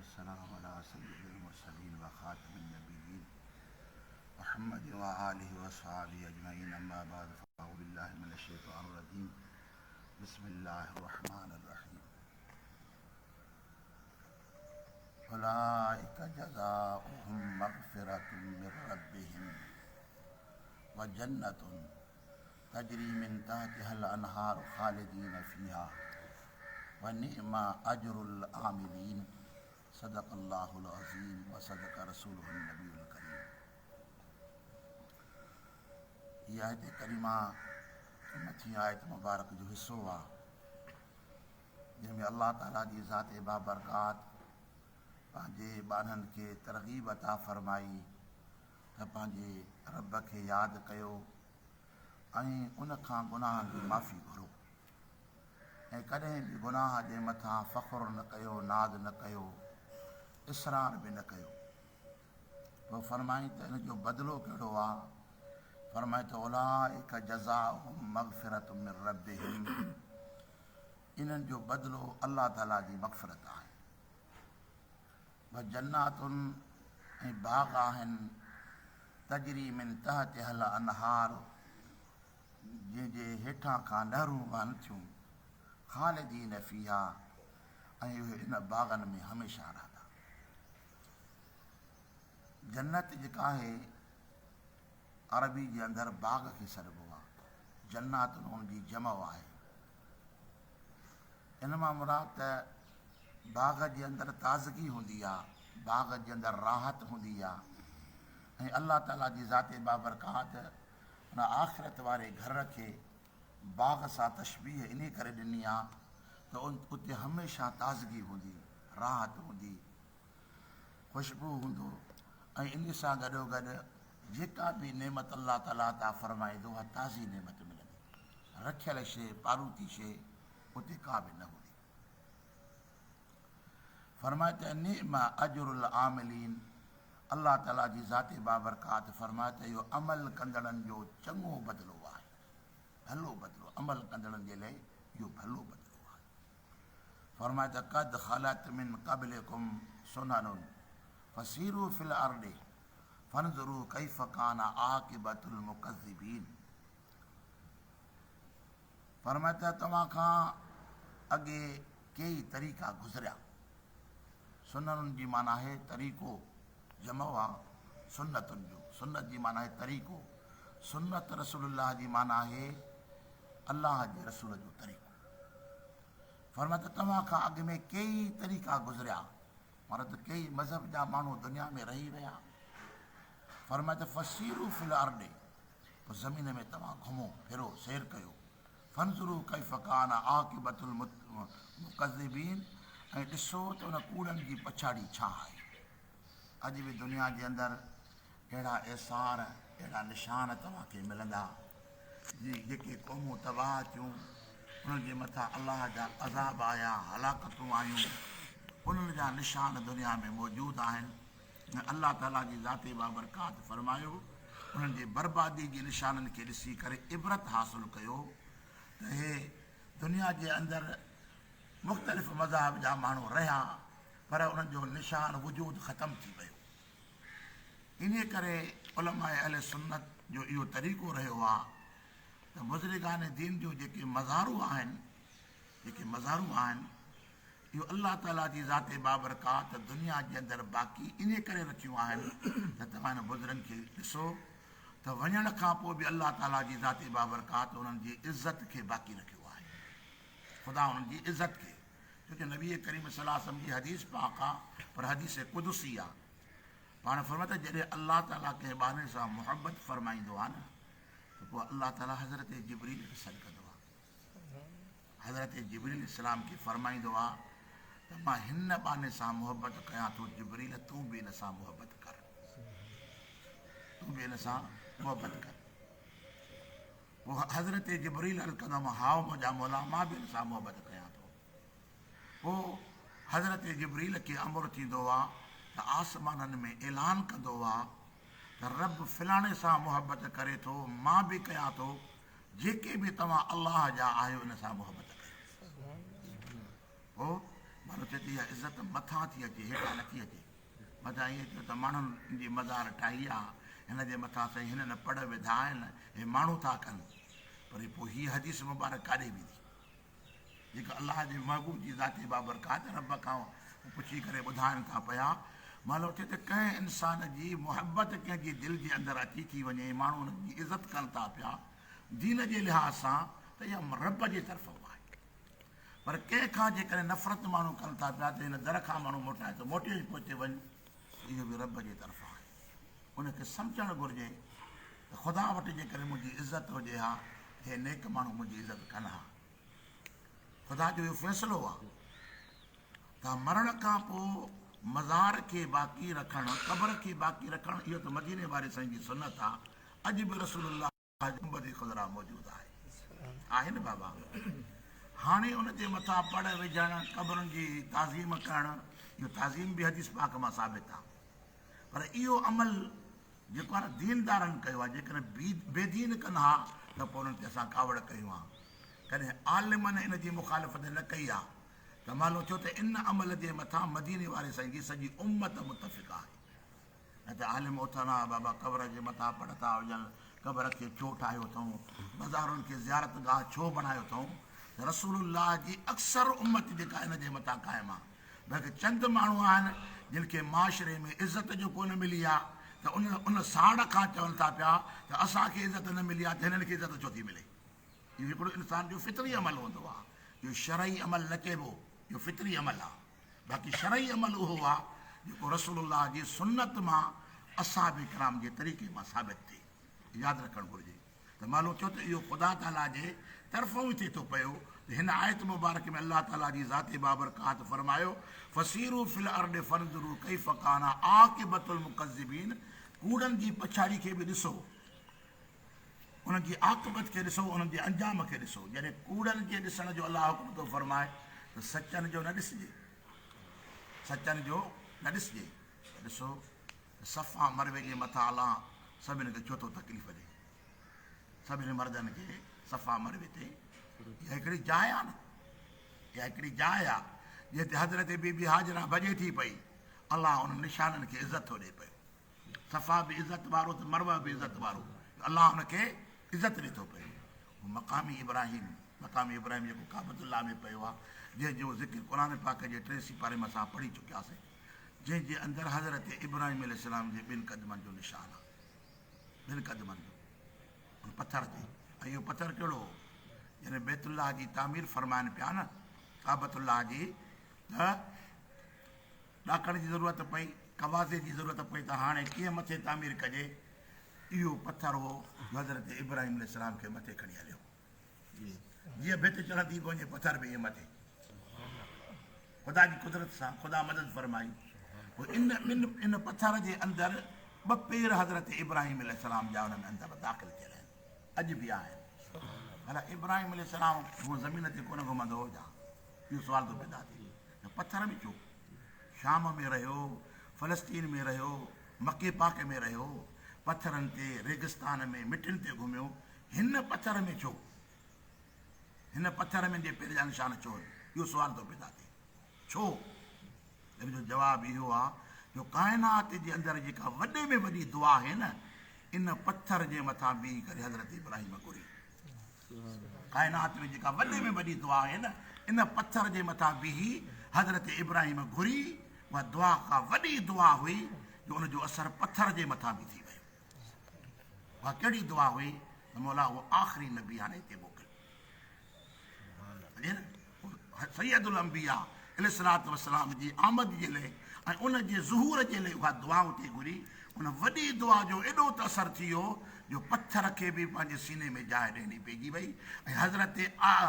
والسلام علي سيد المرسلين وخاتم النبيين محمد وآله وصحبه اجمعين اما بعد فاعوذ بالله من الشيطان الرجيم بسم الله الرحمن الرحيم اولئك جزاؤهم مغفرة من ربهم وجنة تجري من تحتها الانهار خالدين فيها ونعم اجر العاملين صدق الله العظيم وصدق رسوله النبي الڪريم. هي آيت ڪريمه مٿين آيت مبارڪ جو حصو آ جنهن ۾ الله تعالي جي ذات بابرڪات پنهنجي ٻانهن کي ترغيب عطا فرمائي ته پنهنجي رب کي ياد ڪيو ۽ ان کان گناهن جي معافي گهرو ۽ ڪڏهن به گناهه جي مٿان فخر نه ڪيو، ناز نه ڪيو، اصرار به نه ڪيو. پوء فرمائين ته ان جو بدلو ڪهڙو آ؟ فرمائين ته اولئک جزاؤهم مغفرة من ربهم انهن جو بدلو الله تعالي جي مغفرت آهي. وجنات ۽ باغ آهن تجري من تحتها الانهار جنهن جي هيٺان کان نهرون وهن ٿيون خالدين فيها ۽ اهي ان باغن ۾ هميشه رهندا. جنت جيڪا آهي عربي جي اندر باغ کي سڏبو آهي جنات ان جي جمع آهي. ان مان مراد ته باغ جي اندر تازگي هوندي آ، باغ جي اندر راحت هوندي آ ۽ الله تعاليٰ جي ذات بابرڪات ان آخرت واري گهر کي باغ سان تشبيهه انهي ڪري ڏني آ ته اتي هميشه تازگي هوندي، راحت هوندي، خوشبو هوندو ۽ انهي سان گڏوگڏ جيڪا به نعمت الله تعاليٰ عطا فرمائيندو اها تازي نعمت ملندي. رکيل شيء، پاروتي شيء اتي ڪا به نه هوندي. فرمايو ته نعم اجر العاملين الله تعاليٰ جي ذات بابرڪات فرمايو ته اهو عمل ڪندڙن جو چڱو بدلو آهي، ڀلو بدلو، عمل ڪندڙن جي لاء اهو ڀلو بدلو آهي. فرمايو ته قد خلت من قبلڪم سنن فسيروا في الارض فانظروا ڪيف ڪان عاقبة المڪذبين. فرمايو ته توهان کان اڳي ڪيئي طريقا گذريا. سنن جي معنيٰ آهي طريقو، جمع آ سنتن جو، سنت جي معنيٰ آهي طريقو، سنت رسول الله جي معنيٰ آهي الله جي رسول جو طريقو. فرمايو ته توهان کان اڳ ۾ ڪيئي طريقا گذريا، معنيٰ ته ڪيئي مذهب جا ماڻهو دنيا ۾ رهي ويا. فرمايو ته فسيروا في الارض پوء زمين ۾ توهان گهمو ڦرو، سير ڪيو، فانظروا ڪيف ڪان عاقبة المڪذبين ۽ ڏسو ته ان ڪوڙن جي پڇاڙي ڇا آهي. اڄ به دنيا جي اندر اهڙا اثار، اهڙا نشان توهان کي ملندا، جيڪي قومون تباهه ٿيون، انهن جي مٿان الله جا عذاب آيا، هلاڪتون آيون، انهن جا نشان دنيا ۾ موجود آهن. ۽ الله تعاليٰ جي ذات بابرڪات فرمايو، انهن جي بربادي جي نشانن کي ڏسي ڪري عبرت حاصل ڪيو ته هي دنيا جي اندر مختلف مذاهب جا ماڻهو رهيا پر انهن جو نشان وجود ختم ٿي ويو. انهيء ڪري علماء اهل سنت جو اهو طريقو رهيو آهي ته بزرگان دين جون جيڪي مزارون آهن، جيڪي مزارون آهن، اهو الله تعاليٰ جي ذات بابرڪات دنيا جي اندر باقي انهيء ڪري رکيون آهن ته توهان انهن بزرگن کي ڏسو ته وڃڻ کان پوء به الله تعاليٰ جي ذات بابرڪات انهن جي عزت کي باقي رکيو آهي. خدا انهن جي عزت کي ڇو جو نبي ڪريم صلي الله عليه وسلم جي حديث پاڪ آ پر حديث قدسي آ. پاڻ فرمايو ته جڏهن الله تعاليٰ ڪنهن ٻانهي سان محبت فرمائيندو آ نه ته پوء الله تعاليٰ حضرت جبريل کي سڏ ڪندو آ. حضرت جبريل عليه السلام کي فرمائيندو آ ته مان هن ٻانهي سان محبت ڪيان ٿو جبريل تون به ان سان محبت ڪر تون به ان سان محبت ڪر. پوء حضرت جبريل عرض ڪندو آ هائو منهنجا مولا مان به ان سان محبت ڪيان ٿو. پوء حضرت جبريل کي امر ٿيندو آ ته آسمانن ۾ اعلان ڪندو آ ته رب فلاڻي سان محبت ڪري ٿو مان به ڪيان ٿو جيڪي به توهان الله جا آهيو ان سان محبت ڪيو. پوء معنيٰ ٿئي ته اها عزت مٿان ٿي اچي، هيٺان نٿي اچي. مٿان ائين ٿيو ته ماڻهن جي مزار ٺاهي آ، هن جي مٿان سائين هنن پڙ وڌا آهن، هي ماڻهو ٿا ڪن. پر پوء هيء حديث مبارڪ ڪاڏي ويندي؟ جيڪا الله جي محبوب جي ذات بابرڪات رب کان پڇي ڪري ٻڌائن ٿا پيا. معلوم ٿئي ته ڪنهن انسان جي محبت ڪنهن جي دل جي اندر اچي ٿي وڃي، ماڻهو ان جي عزت ڪن ٿا پيا دين جي لحاظ سان ته اها رب جي طرفان آهي. پر ڪنهن کان جيڪڏهن نفرت ماڻهو ڪن ٿا پيا ته هن در کان ماڻهو موٽائي ٿو موٽي وڃ پوئتي وڃ ته اهو به رب جي طرفان آهي. ان کي سمجهڻ گهرجي ته خدا وٽ جيڪڏهن منهنجي عزت هجي ها ته هي نيڪ ماڻهو منهنجي عزت ڪن ها. خدا جو اهو فيصلو آهي ته مرڻ کان پوء مزار کي باقي رکڻ، قبر کي باقي رکڻ اهو ته مديني واري سائين جي سنت آهي. اڄ به رسول الله جي گنبد خضرا موجود آهي. آهي نه بابا؟ هاڻي ان جي مٿان پڙ وجهڻ، قبرن جي تعظيم ڪرڻ، اهو تعظيم به حديث پاڪ مان ثابت آهي. پر اهو عمل جيڪو آهي نه ديندارن ڪيو آهي، جيڪڏهن بي دين ڪن ها ته پوء انهن تي اسان ڪاوڙ ڪيون ها. ڪڏهن عالمن ان جي مخالفت نه ڪئي آهي ته معلوم ٿيو ته ان عمل جي مٿان مديني واري سائين جي سڄي امت متفق آهي. نه ته عالم اٿن ها بابا قبر جي مٿان پڙ ٿا وجهن، قبر کي ڇو ٺاهيو اٿئون، مزارن کي زيارت گاهه ڇو بڻايو اٿئون ته رسول الله جي اڪثر امت جيڪا ان جي مٿان قائم آهي. بلڪه چند ماڻهو آهن جن کي معاشري ۾ عزت جو ڪونه ملي آ ته ان ان ساڙ کان چون ٿا پيا ته اسان کي عزت نه ملي آ ته هنن کي عزت ڇو ٿي ملي. اهو هڪڙو انسان جو فطري عمل هوندو آ، اهو شرعي عمل نه چئبو، اهو فطري عمل آ. باقي شرعي عمل اهو آ جيڪو رسول الله جي سنت مان اصحاب ڪرام جي طريقي مان ثابت ٿئي. ياد رکڻ گهرجي. ته معلوم ٿيو ته اهو خدا تعاليٰ جي طرفون ئي ٿئي ٿو پيو ته هن آيت مبارڪ ۾ الله تعاليٰ جي ذات بابرڪات فرمايو، فسيروا في الارض فانظروا ڪيف ڪان عاقبة المڪذبين ڪوڙن جي پڇاڙي کي به ڏسو، انهن جي عاقبت کي ڏسو، انهن جي انجام کي ڏسو. جڏهن ڪوڙن جي ڏسڻ جو الله حڪم ٿو فرمائي ته سچن جو نه ڏسجي، سچن جو نه ڏسجي ته ڏسو ته صفا مروي جي مٿان الله سڀني کي ڇو ٿو تڪليف ڏئي. سڀني مردن کي صفا مروي تي اها هڪڙي جاء آهي نه، اها هڪڙي جاء آهي جنهن تي حضرت بي بي هاجره ڀڄي ٿي پئي. الله انهن نشانن کي عزت ٿو ڏئي پيو. صفا به عزت وارو ته مروه به عزت وارو، الله ان کي عزت ڏئي ٿو پيو. هو مقام ابراهيم، مقام ابراهيم جيڪو ڪعبة الله ۾ پيو آهي، جنهن جو ذڪر قرآن پاڪ جي ٽئين سيپاري ۾ اسان پڙهي چڪياسين، جنهن جي اندر حضرت ابراهيم عليه السلام جي ٻن قدمن جو نشان آهي. ٻن قدمن جو ان پٿر تي. ۽ اهو پٿر ڪهڙو هو؟ جڏهن بيت الله جي تعمير فرمائن پيا نه، ڪعبة الله جي، ته ڏاڪڻ جي ضرورت پئي، قوازي جي ضرورت پئي ته هاڻي ڪيئن مٿي تعمير ڪجي؟ اهو پٿر هو جو حضرت ابراهيم عليه السلام کي مٿي کڻي هليو. جيئن ڀت چڙهندي به وڃي پٿر به ائين مٿي. خدا جي قدرت سان خدا مدد فرمائي. پوء ان ٻن ان پٿر جي اندر ٻه پير حضرت ابراهيم عليه السلام جا ان ۾ اندر داخل ٿيل آهن، اڄ به آهن. ڀلا ابراهيم عليه السلام هونء زمين تي ڪونه گهمندو هو ڇا؟ اهو سوال ٿو پيدا ٿئي ته پٿر ۾ ڇو؟ شام ۾ رهيو، فلسطين ۾ رهيو، مڪي پاڪ ۾ رهيو، پٿرن تي، ريگستان ۾، مٽين تي گهميو، هن پٿر ۾ ڇو؟ هن پٿر ۾ جي پير جا نشان ڇو آهن؟ اهو سوال ٿو پيدا ٿئي. ڇو؟ ان جو جواب اهو آهي جو ڪائنات جي اندر جيڪا وڏي ۾ وڏي دعا آهي نه، ان پٿر جي مٿان بيهي ڪري حضرت ابراهيم گهري. ڪائنات ۾ جيڪا وڏي ۾ وڏي دعا آهي نه، ان پٿر جي مٿان بيهي حضرت ابراهيم گهري. اها دعا ڪا وڏي دعا هئي جو ان جو اثر پٿر جي مٿان به ٿي ويو. اها ڪهڙي دعا هئي ته مولا اهو آخري نبي هاڻي هتي موڪل. سيد الانبياء عليه الصلوة والسلام جي آمد جي لئي ۽ ان جي ظهور جي لئي اها دعا اتي گهري. ان وڏي دعا جو ايڏو ته اثر ٿي ويو جو پٿر کي به پنهنجي سيني ۾ جاء ڏيڻي پئجي وئي ۽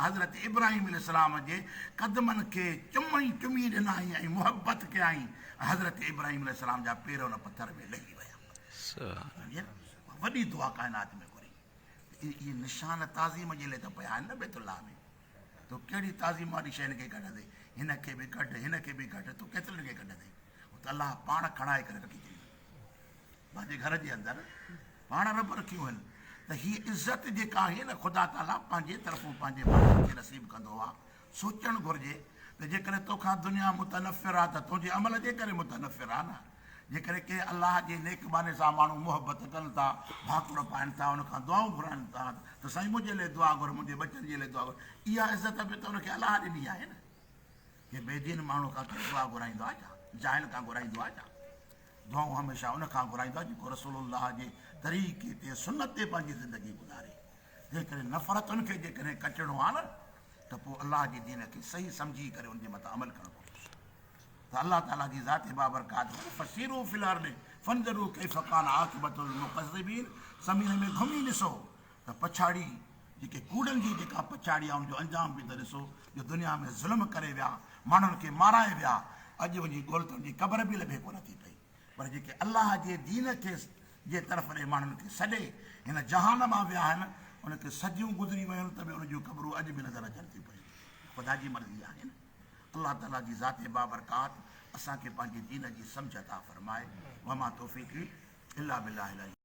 حضرت ابراهيم عليه السلام جي قدمن کي چمي چمي ڏنائين ۽ محبت ڪيائين ۽ حضرت ابراهيم عليه السلام جا پير ان پٿر ۾ لهي ويا. وڏي دعا ڪائنات ۾ گهري. اهي نشان تعظيم جي لئي ته پيا آهن نه بيت الله ۾، تو ڪهڙي تعظيم واري شيء هن کي ڪڍندين؟ هن کي به ڪڍ، هن کي به ڪڍ، تون ڪيترن کي ڪڍندين؟ هو ته الله پاڻ کڻائي ڪري رکي ڇڏيون پنهنجي گهر جي اندر، پاڻ رب رکيون آهن ته هيء عزت جيڪا آهي نه خدا تعاليٰ پنهنجي طرفون پنهنجي ٻانهن کي نصيب ڪندو آهي. سوچڻ گهرجي ته جيڪڏهن توکان دنيا متنفر آ ته تنهنجي عمل جي ڪري متنفر آ نه. جيڪڏهن ڪنهن الله جي نيڪ ٻانهي سان ماڻهو محبت ڪن ٿا، ڀاڪر پائن ٿا، ان کان دعائون گهرائن ٿا ته سائين منهنجي لئه دعا گهر، منهنجي ٻچن جي لئه دعا گهر، اها عزت به ته ان کي الله ڏني آهي نه. ڪنهن بي دين ماڻهو کان ڪير دعا گهرائيندو آهي ڇا؟ جاهل کان گهرائيندو آهي ڇا؟ دعائون هميشه ان کان گهرائيندو آهي جيڪو رسول الله جي طريقي تي سنت تي پنهنجي زندگي گذاري. تنهن ڪري نفرتن کي جيڪڏهن ڪٽڻو آهي نه ته پوء الله جي دين کي صحيح سمجهي ڪري ان جي مٿان عمل ڪرڻ پوندو ته الله تعالي جي ذات بابرڪات فسيروا في الارض فانظروا ڪيف ڪان عاقبة المڪذبين زمين ۾ گهمي ڏسو ته پڇاڙي جيڪي ڪوڙن جي جيڪا پڇاڙي آهي ان جو انجام به ته ڏسو جو دنيا ۾ ظلم ڪري ويا ماڻهن کي مارائي ويا اڄ وڃي ڳول ته ان جي قبر به لڀي ڪونه ٿي پئي پر جيڪي الله جي دين کي جي طرف ڏي ماڻهن کي سڏي هن جهان مان ويا آهن ان کي صديون گذري ويون ته به ان جون قبرون اڄ به نظر اچن ٿيون پيون خدا جي مرضي آهي نه الله تعالي جي ذات بابرڪات اسان کي پنهنجي دين جي سمجهه عطا فرمائي وما توفيقي الا بالله العلي.